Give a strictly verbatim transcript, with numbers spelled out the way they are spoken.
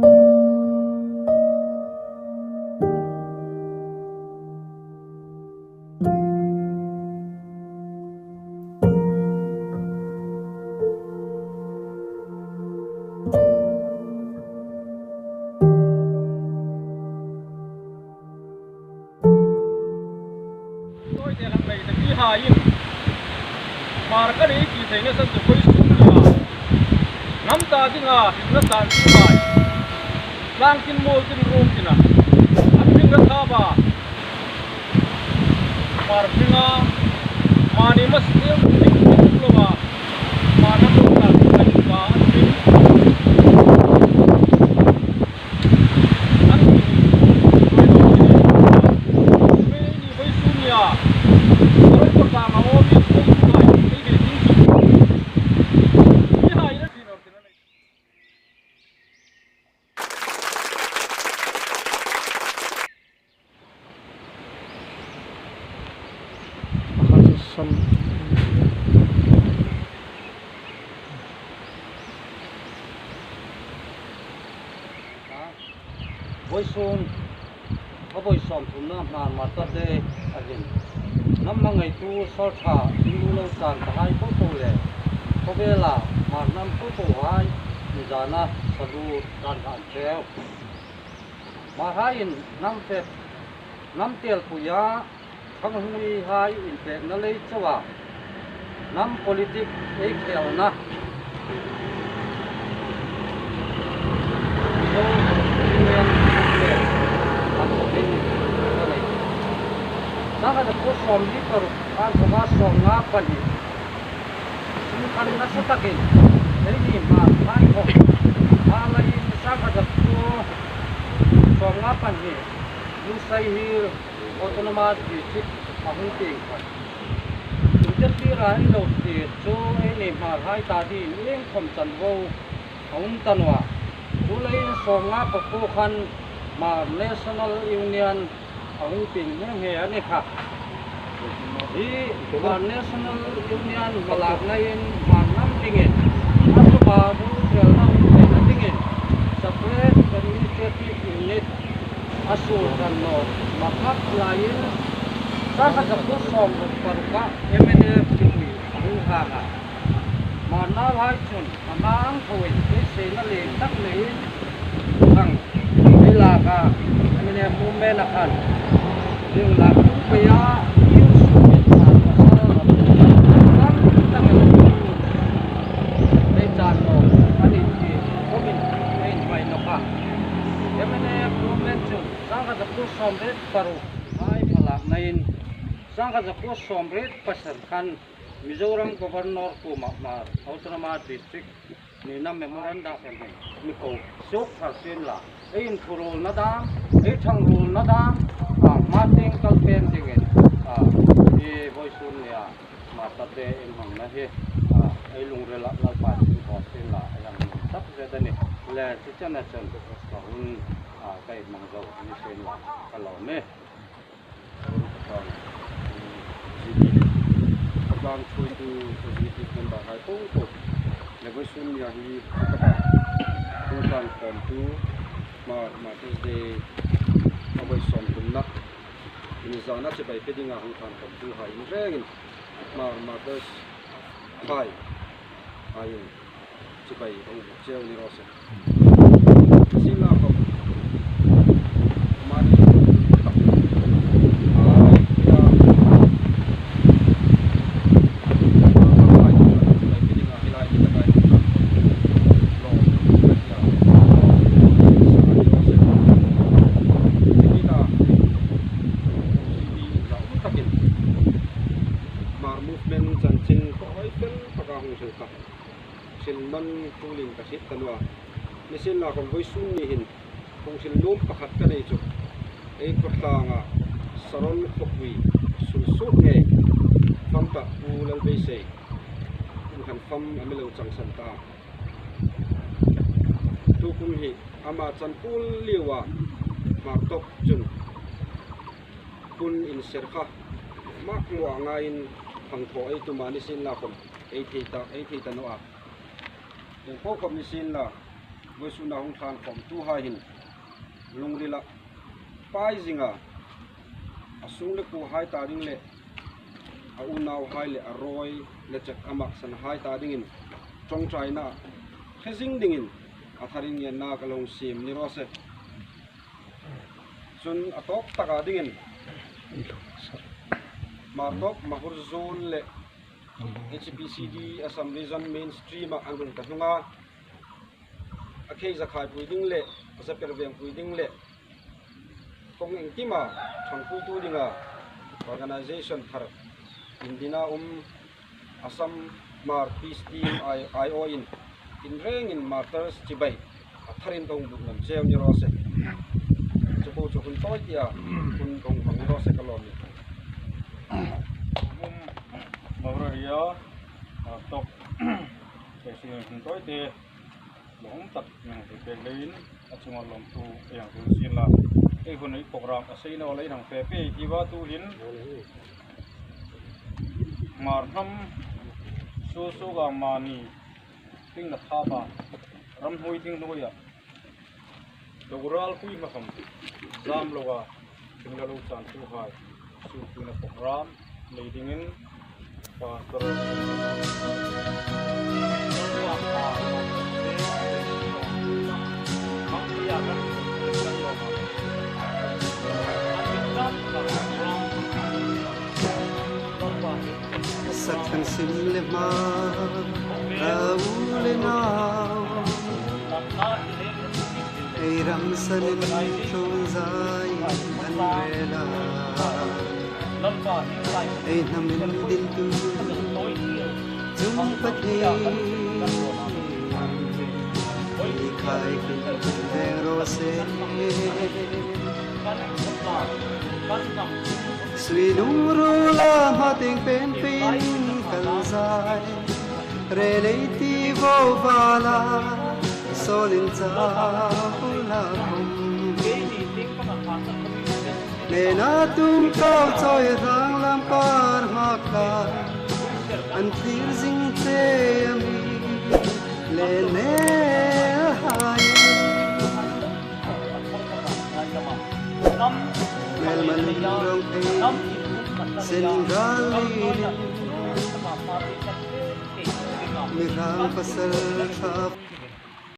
Tawi te lang lei te mi hai in, Hmar ka nei ti theina san chu koi sum ni a. Hnam ta dinga hringna san ti hai. Tlang tin, muol tin, ruom tina. An hringna tha ba. Hmar hringa, mani ma stem, lo ba. Hmar na ko ta, ka hring. Vawisun, a vawi sawmthumna Hmar Martyrs' Day a hin, hnam hmangaitu sawrkar, hminglu lo chan tahai po po le khawvela Hmar hnam po po hai inzana salut kan hlan cheu. Hmar haiin hnam fe, hnam telpuia, khanghungui hai inpekna lei chauha, hnam politic ei khelna. Zo, Union, Movement, a ko hin ka nei. Sangkhat zakuo sawmli paruk, sangkhat zakuo sawmnga pahni. Sum khan nasa takin, ei ni Hmar hai khawm. Hmar lai sangkhat zakuo sawmnga pahni, Lushai Hills Autonomous District a hung pieng kha. Chun te pira ei lo ti chu ei ni Hmar hai ta dingin iengkhawm chanvo a um ta naw a. Chuleiin sawmnga pakuo khan Hmar National Union a hung pieng nghe nghe a ni kha. Hi Hmar National Union hmalaknain Hmar hnam dingin, a tuma hung ṭhelna hung theina dingin separate administrative unit a suol ṭan naw hma khat laiin, sangkhat zakuo sawmruk paruka M N F tipui a hung hang a. Hmar nauhai chun a hma ang thoin beiseina lien tak neiin thang ei lak a, M N F movement-a khan ding lak tum peia, thil sum in a pasal a tam tak ei chan naw a ni ti khawmin ei inhmai nawk a. M N F movement chun sangkhat zakuo sawmriet paruk hai hmalaknain, sangkhat zakuo sawmriet pasari khan Mizoram Governor kuoma Hmar Autonomous District nina memorandum kan hei mi ko suok thar sien la, ei inthuruolna dam, ei ṭhangruolna dam, a hma tieng kal pen dingin, a, hi vawisun nia Martyrs' Day ei hmangna hi, a, ei lungrila Lalpa sin thaw sien la, a hang tak zet a nih. Le, chu chena chun ka hun, a, ka hmang zo ni sien la ka lawm e. Ka tlang thuoitu committee member hai po po, le vawisun nia hi ka tlang khawmtu, Hmar Martyrs' Day a vawi sawmthumna inzana chibai pe dinga hung tlang khawmtu hai in rengin, Hmar Martyrs hai, hai in chibai hung cheu ni raw se. Sila khawm mani tak. Ai, ya. Chibai pe dinga hi lai ni tak ai. Lo, ya. Sa ni raw se. Ni ta. Sidi, la, takin. Hmar movement chanchin ko ai fel taka hung hril ta. Hril man tulin ka hriet ta naw a. Nisienlakhawm vawisun ni hin hung hril nuom pakhat ka nei chu, ei khawtlanga Saron khawpui sulsuok ngei fam ta Pu Lalbeisei in khan fam a mi lo changsan ta. Tukum hi ama chan pul liua Hmar tawk chun hun inser kha mak ngua ngaiin hang thaw ei tum a, nisienlakhawm ei thei ta, ei thei ta naw a. Ieng po khawm nisienla, Vawisuna hung thlan khawmtuhai hin lungrila pai zinga, a sungkuohai ta ding le a unauhai le a rawi le chek a maksanhai ta dingin ṭawngṭaina hre zing dingin a tharin ngenna ka lo hung siem ni raw se. Chun a tawp taka dingin Hmartawk Mahur Zone le H P C D Assam Region Mainstream-a an hung ta hnunga, a khei zakhaipui ding le zapervengpui ding le kawng engkima ṭhangpuitu dinga organization thar indina um Assam Hmar Peace Team ai, aiawin inrengin martyrs chibai a tharin ka hung buk ngam cheu ni raw se. Chu po chu hun tawi tia hun ka hung hmang ni raw se ka lawm ni. Mawra ria, a, top. Kei si hun tawi te. Lawm tak nang ti pek leiin a chunga lawmthu ei hang hril sien la. Ei hun ei program a seina aw lei hang fe pei ti va tuhin Hmar hnam su su ga mani ting na tha ba ram hnui ting hnuoia Doral pui ma kham zam loa thingla lo chantuhai sukpuina program nei dingin Pastor Sak thang sim le hma, a u le nau, ei ram sanin ṭhuon zai an rel a. Ei hnam indintu chung Pathien i khai khin veng raw se. Sui lungruola hma tieng pen peiin kal zai. Rel ei ti vo vala, sawlin chau la khawm. Nena tum kau chawi rang lam par hmak la, an thlir zing che a mi le nel hai. Melman rong thei, sen gal lin, mi rang pasal ṭha.